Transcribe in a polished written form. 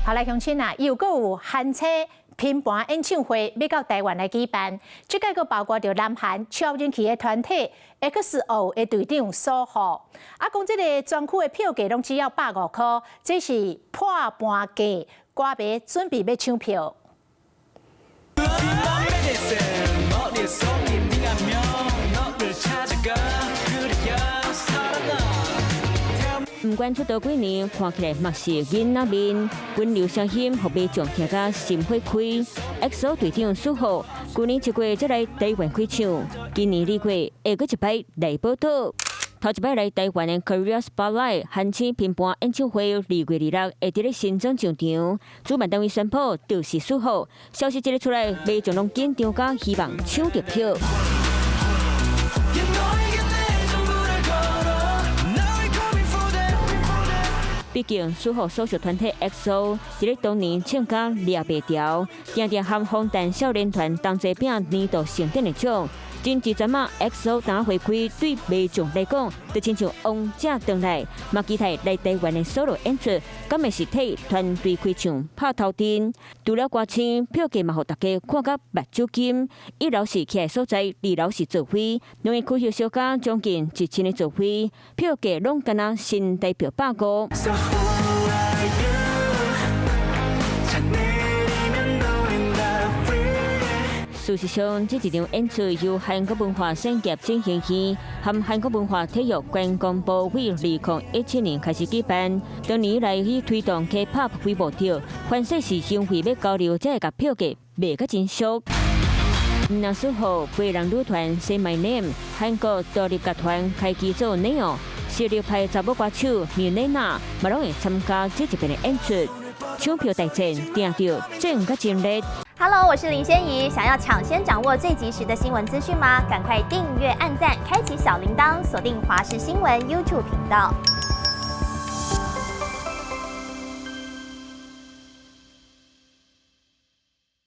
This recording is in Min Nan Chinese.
好來，鄉親啊，又閣有韓星拼盤演唱會欲到台灣來舉辦，這擺閣包括著南韓超人氣的團體 EXO 的隊長蘇荷。啊，講這个專區的票價攏只要150塊，這是破盤價，歌迷準備欲搶票。毋管出道幾年，看起來嘛是囡仔面，溫柔聲音，予民眾聽甲心火開。EXO 隊長蘇荷，舊年1月才來台灣開唱，今年2月會閣一擺來報到。頭一擺來台灣的 Korea Spotlight 韓星拼盤演唱會，2月26會佇咧新莊上場，主辦單位宣布就是蘇荷。消息一个出來，民眾攏緊張佮希望搶著票。畢竟蘇荷所屬團體 EXO 佇咧當年唱甲掠袂牢，定定和防彈少年團同齊拼年度盛典的獎。真濟陣仔 EXO 當回歸，對民眾來講，就親像王者轉來。嘛期待來台灣的 solo 演出，敢會是替團隊開唱拍頭陣？除了歌星，票價嘛予大家看甲目睭金。一樓是徛的所在，二樓是座位，兩个區域相加將近1000个座位，票價攏敢若新台票150。事實上，這一場演出由韓國文化產業振興院和韓國文化體育觀光部於2017年開始舉辦，當年來以推動 K-pop 為目的，凡勢是因為欲交流，才會共票價賣甲真俗。毋但蘇荷，飛人女團 Say My Name，韓國獨立樂團開機組 Neo，實力派查某歌手 Milena，嘛攏會參加這一遍的演出。搶票大戰，定著戰甲真熱。 Hello，我是林仙怡，想要搶先掌握最及時的新聞資訊嗎？趕快訂閱、按讚、開啟小鈴鐺，鎖定華視新聞 YouTube 頻道。